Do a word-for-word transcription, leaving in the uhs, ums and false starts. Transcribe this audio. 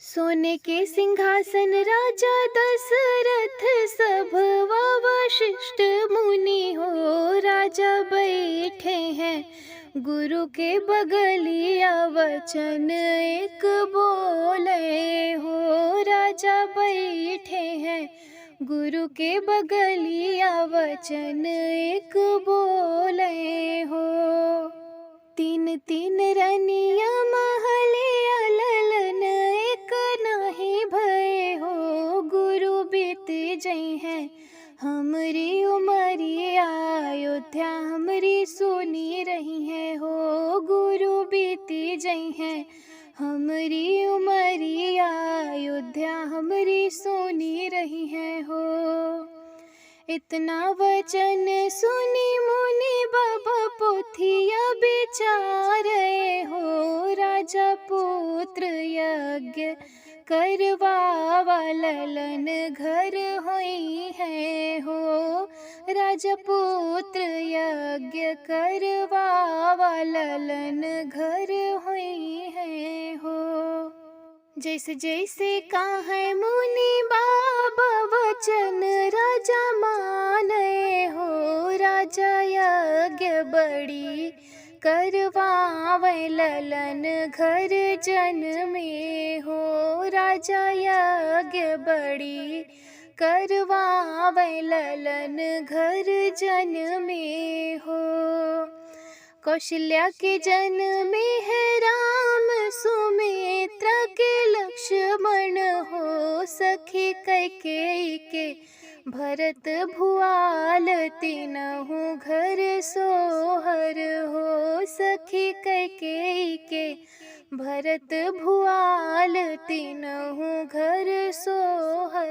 सोने के सिंहासन राजा दशरथ, सभवा वशिष्ठ मुनि हो। राजा बैठे हैं गुरु के बगलिया, वचन एक बोले हो। राजा बैठे हैं गुरु के बगलिया, वचन एक बोले हो। तीन तीन रनिया महलिया, ललन एक नाहीं भए हो। गुरु बीत जइहैं हमरी उमरिया, अयोध्या हमरी सुनी रहिहैं हो। गुरु बीत जइहैं हमरी उमरिया, अयोध्या हमरी सुनी रहिहैं हो। इतना वचन सुनी मुनि बाबा पोथिया बिचारे हो। राजा पुत्र यज्ञ करवावा, ललन घर होइहैं हो। राजा पुत्र यज्ञ करवावा, ललन घर होइहैं हो। जैसे जैसे कहे मुनि बाबा वचन राजा माने हो। राजा यज्ञ बड़ी करवावे, ललन घर जन्मे हो। राजा यज्ञ बड़ी करवावे, ललन घर जन्मे हो। कौशल्या के जन्मे हैं राम, सुमित्रा के लक्ष्मण हो। सखी कैकेयी के भरत भुआल, तीनहु घर सोहर हो। सखी कैकेयी के भरत भुआल, तीनहु घर सोहर।